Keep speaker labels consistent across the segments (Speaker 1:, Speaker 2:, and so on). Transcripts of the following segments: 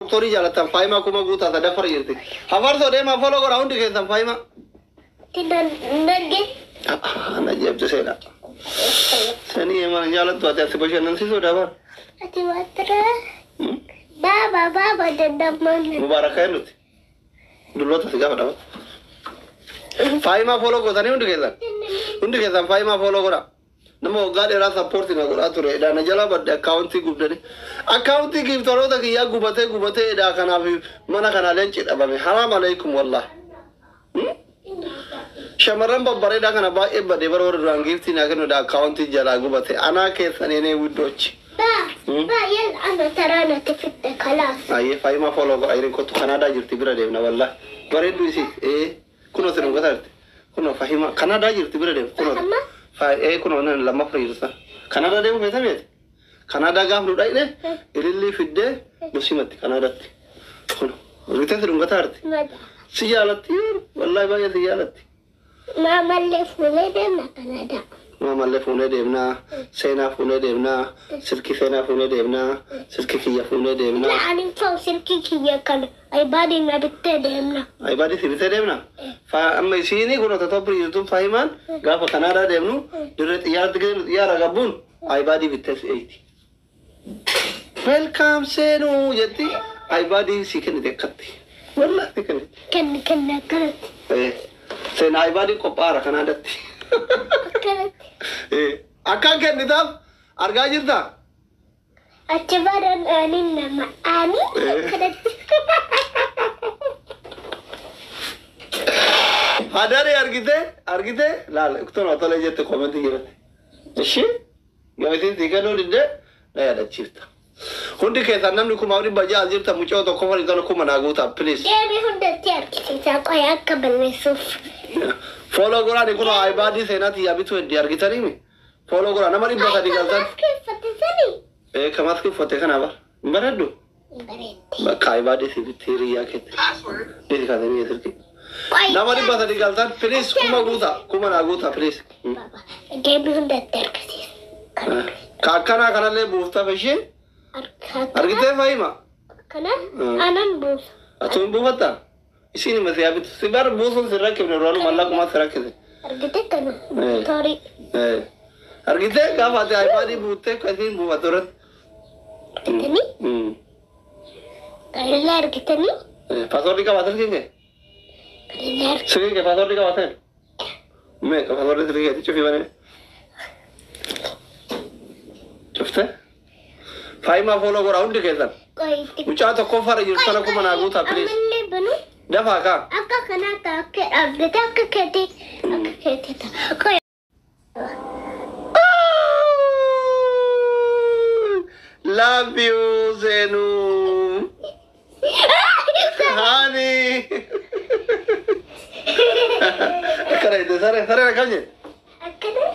Speaker 1: Doktorii jaalattan Faayimaa kuma guutaa sadaffara jirti. Hafarsoo deemaa follow godhaa hundi keessan Faayimaa.
Speaker 2: Nagge.
Speaker 1: Na jeebte seenaa. Sanii mana jaalattu ati asi bashannansiisuu dabar.
Speaker 2: Ati waatira. Baaba baaba daddaman.
Speaker 1: Mubaarakaa nuti. Dulloota si gaafa dhabat. Faayimaa follow gootanii hundi keessan. Hundi keessan Faayimaa follow godhaa. Nama waggaa dheeraa support na godhaa ture. Edaa na jala badde akkaawuntii gubdanii. Akkaawuntii giiftoroota kiyyaa gubatee gubatee edaa kanaaf mana kana leenci dhabame. Haraam aleikum wallah. Shamarran babbareedaa kana baay'ee badee bara warra duraan giiftii naa kennu akkaawuntii jalaa gubate. Anaa keessan enee widdoochi.
Speaker 2: Ba ba yal ana taraana tifitte kalaas.
Speaker 1: Ayyee Faayimaa follow godha jirin kottu Kanaadaa jirti bira deemna wallah. Bareeddu isii. Kunoo sin dhugataa jirti. Kunoo Faayimaa Kanaadaa jirti bira deemna. Kunoo.
Speaker 2: Amma
Speaker 1: Kunoo nan lammaffaa jirta. Kanaadaa deemu feete beete. Kanaadaa gaaf nu dhaqne ilillii fiddee nu simatti Kanaadaatti. Kunoo. Argitee si dhungataa jirti.
Speaker 2: Mada.
Speaker 1: Si jaalatti wallahi baay'ee si jaalatti.
Speaker 2: Maamallee fuulee deemna Kanaadaa.
Speaker 1: Maamallee fuunee deemnaa, seenaa fuunee deemnaa, silkii seenaa fuunee deemnaa, silkii kiyya fuunee deemnaa.
Speaker 2: Ani fa'u silkii kiyya kana iPadii na bittee deemna.
Speaker 1: iPadii si bitee deemna. Amma isiini kun otoo jirtuun Faayimaan gaafa Kanaadaa deemnu dirree xiyyaarratti geenu xiyyaara gabbuun iPadii bittee si eeyti. Welcome seenuu jetti iPadii si kennite akkatti. Wallahi si kennite.
Speaker 2: Kenni kenni akkanatti.
Speaker 1: Seenaa iPadii qophaa'aara Kanaadaatti.
Speaker 2: Akkanatti.
Speaker 1: Akkaan kennitaaf argaa jirtaa?
Speaker 2: Achi baran ani nama ani akkanatti.
Speaker 1: Hadari argite argite laal tona tole jette commentii jirate. Ishi yoo isin si kennuu didde na yaadachiifta. Hundi keessan namni 1600 jirta mucoo tokko farii tona kuma naa guutaa please.
Speaker 2: Deebii hundatti argisiisaa qoya akka balleessuuf.
Speaker 1: Follow godhaa kun iPadii seenaatti yaa bituu heddii argitanii follow godhaa nama 300 galtan.
Speaker 2: Maskii uffate sanii.
Speaker 1: Ka maskii uffatte kana bar hin bareeddu.
Speaker 2: Bareeddi.
Speaker 1: Bakka iPadii si bitti hiriyyaa keetti. Dhiisi kaasanii silkii. Nama 300 galtan please kuma guutaa kuma naa guutaa please.
Speaker 2: Deebii hundatti argisiisa.
Speaker 1: Ka akkanaa kanallee buuftaaf ishee argitee Faayima.
Speaker 2: Kana anan buusa.
Speaker 1: Ati hin buufattaa? Isiin hima si yaabitu. Si bar buusuun si rakkifne duraanuu mallaquma si rakkise.
Speaker 2: Argite kana. Torii.
Speaker 1: Argitee gaafa ati iPadii buuttee akkasiin buufattu irratti.
Speaker 2: Argitanii? Kanallee argitanii?
Speaker 1: Passwordii qabaatan kee?
Speaker 2: Kanallee argitanii?
Speaker 1: Silkii kee passwordii qabaatan? Meeqa passwordii silkii keetii cufii banee? Cuftee? Faayimaa follow godhaa hundi keessan.
Speaker 2: Qoyitti.
Speaker 1: Mucaa tokkoffaarra jirtu sana kuma naa guutaa please.
Speaker 2: Ammallee banuu.
Speaker 1: Dafaa kaa.
Speaker 2: Akka kanaa ta'a akka argite akka keetii akka keetii ta'a. Qoyi.
Speaker 1: Love you, Zenu. Honey. Akkana jette saree saree akkam jette?
Speaker 2: Akkana.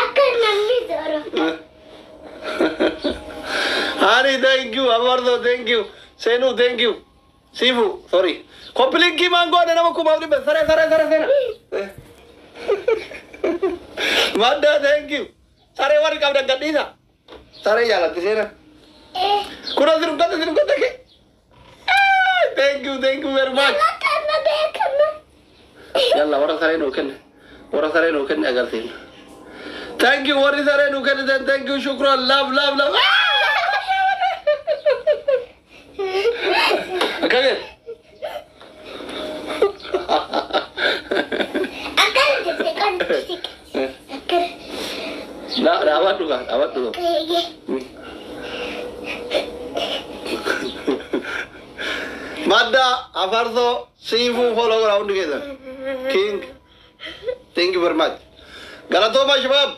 Speaker 2: Akka namni zoro.
Speaker 1: Honey, thank you. Abardo, thank you. Senu, thank you. Sifu, sorry. Copy linkii maangoo nama 1500 saree saree saree sena. Madda, thank you. Saree warri qabdan gadhiisa. Saree jaalatti seena. Kunoo sirbukkate sirbukkate kee. Thank you, thank you very much.
Speaker 2: Kana beekama.
Speaker 1: Yalla warra saree nuu kenne. Warra saree nuu kenne agarsiifna. Thank you warri saree nuu kennitan thank you shukran love love love. Akka gad.
Speaker 2: Akkana jette qanti siqe. Akkana.
Speaker 1: Dhaabadhu kaa dhaabadhu.
Speaker 2: Eeyyee.
Speaker 1: Madda afarsoo siifuu follow godhaa hundi keessan. King. Thank you very much. Galatooma shabaab.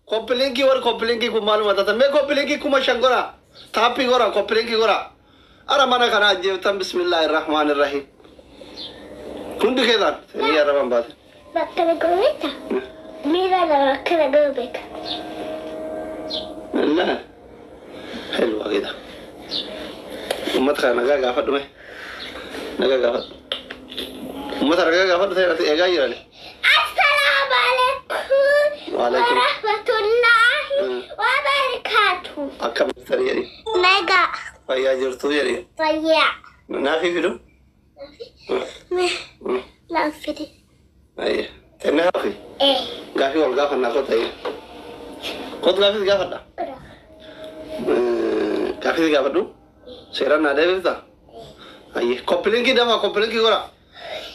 Speaker 1: Copy linkii warri copy linkii kun maaluma taatan mee copy linkii 5000 godhaa. Taappii godhaa copy linkii godhaa. Ara mana kana ajjeeftan bismillaahi rahmaani rahiim. Hundi keessan seenii arraban baase.
Speaker 2: Bakka goobeeta. Miila lama akkana goobeeka.
Speaker 1: La. Helwa كده. Uummata kana nagaa gaafadhu mee. Nagaa gaafadhu. Uummata nagaa gaafadhu ta'e eegaa jirani.
Speaker 2: Assalaamu alaikum
Speaker 1: Waalaikum.
Speaker 2: warahmatullahi wabarakatuh.
Speaker 1: Akkam jirtanii jedhi.
Speaker 2: Nagaa.
Speaker 1: Fayyaa jirtuu jedhi.
Speaker 2: Fayyaa.
Speaker 1: Naafii fidu?
Speaker 2: Laafite.
Speaker 1: Ayya. Tenne haafi.
Speaker 2: Eh.
Speaker 1: Gaafii wal gaafannaa koo ta'e. Kootu gaafii si gaafadha. Gaafii si gaafadhu. Seeraan naa deebifta. Ayye. Koppilinkii dafa koppilinkii godha.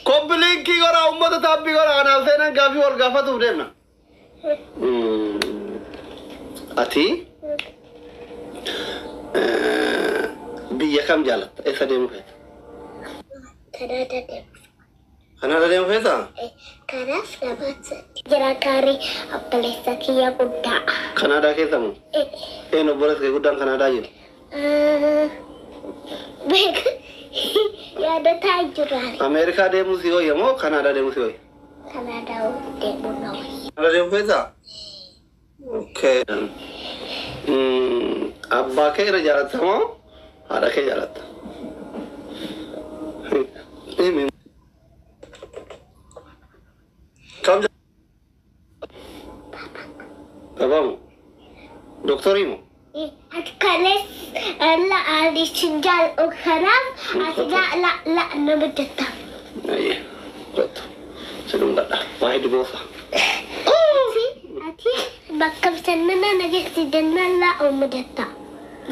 Speaker 1: Koppilinkii godha uummata taabbii godha kanaaf seenan gaafii wal gaafatuuf deemna. Ati biyya kam jaalatta? Eessa deemuu feeta?
Speaker 2: Kanada deemu.
Speaker 1: Kanaada deemuu feetaa?
Speaker 2: Kanaaf lamaatti jira gaarii obboleessa kiyya guddaa.
Speaker 1: Kanaadaa keessa moo? Een obboleessa kee guddaan Kanaadaa jiru?
Speaker 2: Beeka yaadataa jiraani.
Speaker 1: Ameerikaa deemuu si wayya moo Kanaadaa deemuu si wayya?
Speaker 2: Kanaadaa deemuu na wayya.
Speaker 1: Kanaadaa deemuu feetaa? Okay. Abbaa kee irra jaalatta moo haadha kee jaalatta? Himi. Kam Abbaa moo? Doktorii moo?
Speaker 2: Ati kalees la ani si jaalladhu kanaaf ati la la la nama jetta.
Speaker 1: Ayyee. Kottu. Si dhungadha. Waa'ee diboosa.
Speaker 2: Ati bakka bashannanaa na geessi jennaan la ooma jetta.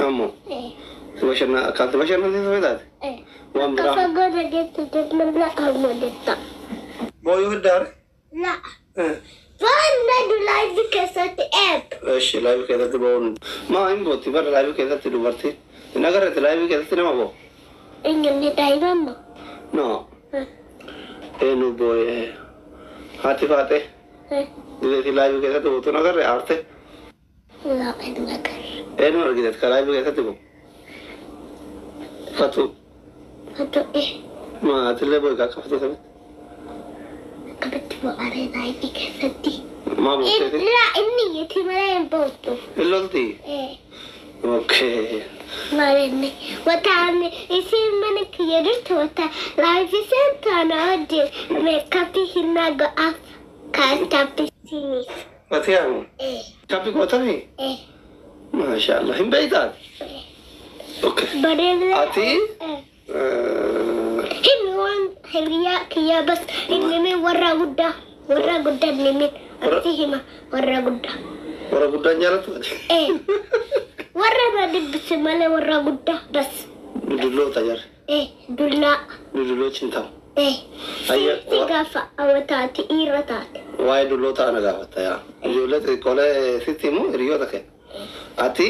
Speaker 1: Ammoo. Si bashannana kan si bashannansiisu feetaate? Waan
Speaker 2: Bakka
Speaker 1: biraa.
Speaker 2: fagoo na geessi jennaan la ooma jetta.
Speaker 1: Booyuu hiddaare?
Speaker 2: La. Waan na live keessatti eeb.
Speaker 1: Eshi live keessatti ba'uun maa hin booti bara live keessatti dubartiin hin agarreetti live keessatti nama bo'u.
Speaker 2: Eenyuun daa'imman moo?
Speaker 1: No. Eenyu boo'ee haati faatee dideetii live keessatti bootu hin agarre aarte.
Speaker 2: La hin agarre.
Speaker 1: Eenyu argiteet ka live keessatti bo'u? Fatu.
Speaker 2: Fatu
Speaker 1: Maa atillee boo'i akka fatu samitti.
Speaker 2: Akkamitti bo'aaree live keessatti?
Speaker 1: Maa bootteeti?
Speaker 2: La inni itti malee hin bootu.
Speaker 1: Hin lolti? Okay.
Speaker 2: Maal wata isin mana kiyya jirtu wata live seentu ana wajjin meekaappii hin go'aaf kaastaappisiiniif.
Speaker 1: Fatiyaamu. Kaappi gootami? Maashaallah hin beektaati? Okay.
Speaker 2: Bareeda.
Speaker 1: Ati?
Speaker 2: Himi waan hiriyaa kiyyaa bas inni warra guddaa warra guddaa inni ati hima warra guddaa.
Speaker 1: Warra guddaan jaallattu?
Speaker 2: Warra na dubbise malee warra guddaa bas.
Speaker 1: Dudulloota jarri.
Speaker 2: Dullaa.
Speaker 1: Dudullochi hin ta'u.
Speaker 2: Si gaafa awwataati dhiira taate.
Speaker 1: Waa'ee dulloota ana gaafatta yaa. Ijoollee xixiqqoolee sitti himu hiriyoota kee. Ati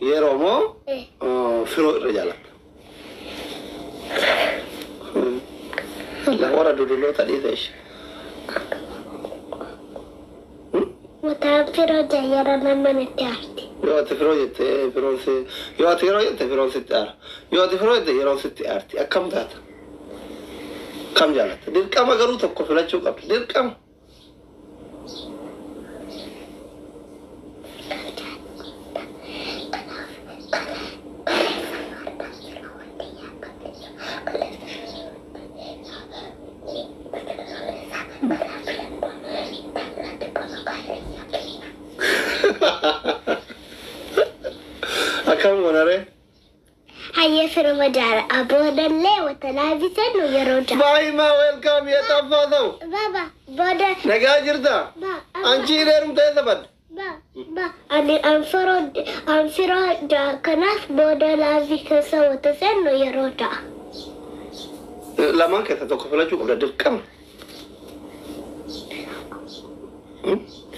Speaker 1: yeroo moo firoo irra jaalatta? Warra dudulloota dhiise ishee.
Speaker 2: Wataan firoo jayyara nama natti aarti.
Speaker 1: Yoo ati firoo jette firoon si yoo ati yeroo jette firoon sitti aara. Yoo ati firoo jette yeroon sitti aarti. Akkam taata? Kam jaalatta? Dirqama garuu tokko filachuu qabda. Dirqama. Akkam goonaree?
Speaker 2: Hayyee firuma jaala boodallee wata laabisannu yeroo jaala.
Speaker 1: Baay'ima welcome የጠፋ ሰው
Speaker 2: Baba booda
Speaker 1: nagaa jirta?
Speaker 2: ba
Speaker 1: አንቺ heerumtee sabad?
Speaker 2: ba ba ani anfiroo anfiroo jaa kanaaf booda laabii keessa wata seennu yeroo ja'a.
Speaker 1: Lamaan keessa tokko filachuu qabda dirqama.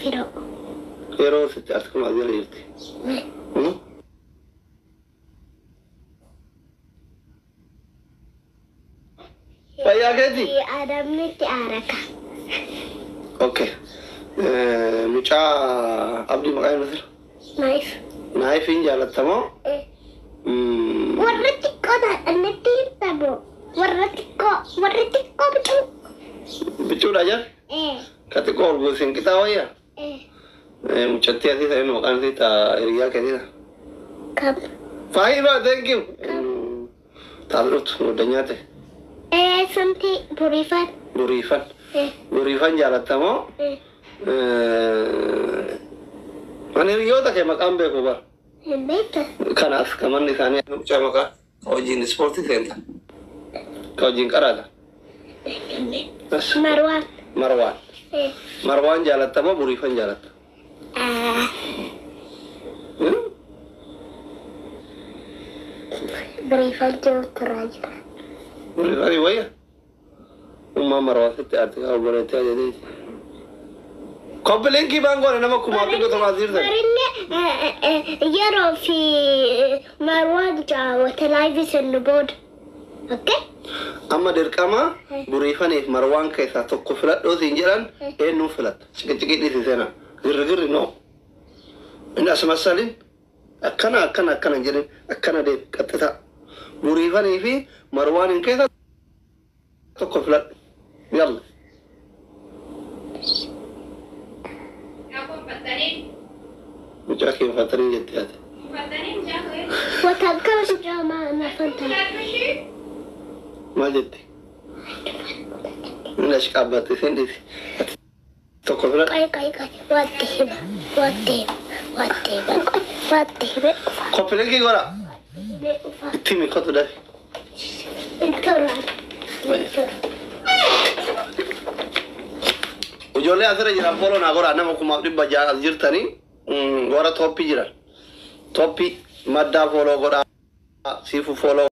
Speaker 2: Firoo.
Speaker 1: Yeroo sitti aarti kun as jala jirti. Fayyaa keeti?
Speaker 2: Adamnitti aaraka.
Speaker 1: Okay. Mucaa Abdii maqaa inni sira?
Speaker 2: Naayif.
Speaker 1: Naayifiin jaalattamoo?
Speaker 2: Warra xiqqoo natti himtamu. Warra xiqqoo warra xiqqoo biqiluu.
Speaker 1: Bicuudha jar? Ka xiqqoo ol gosin qixaa wayyaa? Mucattii asii ta'e maqaan isii ta hiriyaa keetii ta'a.
Speaker 2: Kam.
Speaker 1: Faayimaa thank you. Taas dhuftu goddanyaa ta'e.
Speaker 2: Samtii buriifan.
Speaker 1: Buriifan. Buriifan jaalattamoo? Ani hiriyoota kee maqaan beeku bara.
Speaker 2: Hin beektu.
Speaker 1: Kanaaf kamanni isaanii mucaa maqaa ka hojiin ispoortii seenta. Ka hojiin qaraata. Bas.
Speaker 2: Marwaan.
Speaker 1: Marwaan. Marwaan jaalatta moo Buriifan jaalatta? Hmm?
Speaker 2: Biriifan jirutti irraa jira.
Speaker 1: Buriifani wayya? Ummaan Marwaan sitti aarti kaa obboleettii ajajeeti. Koppiliinkii baangoone nama 1700 jirtan.
Speaker 2: Marinne yeroo fi Marwaan jaawwata laayivii sennu booda. Okay?
Speaker 1: Amma dirqama Buriifaniif Marwaan keessaa tokko filadhoo siin jedhan eenyuun filatta? Ciqiciqii dhiisi seenaa. Girrigirri noo. Inni as masalin akkana akkana akkana hin jedhin akkana deemi qaxxitaa. Buriifanii fi Marwaanin keessaa tokko filadhu. Yalla. Mucaa kee uffatanii jettee ati.
Speaker 2: Wata akkam si jaamaa na fanta.
Speaker 1: Maal jetti? Inni as qaabbatte siin dhiisi. Ati tokko filadhu.
Speaker 2: Qoy qoy qoy. Watti hima. Watti hima. Watti hima. Qoy. Watti hime ufa.
Speaker 1: Koppilinkii godha.
Speaker 2: Hime ufa.
Speaker 1: Itti himi kottu dafi.
Speaker 2: Intolaan. Intolaan.
Speaker 1: Ijoollee asirra jiran follow naa godhaa nama 1600 as jirtanii warra tooppii jiran. Tooppii maddaa follow godhaa, Siifu follow.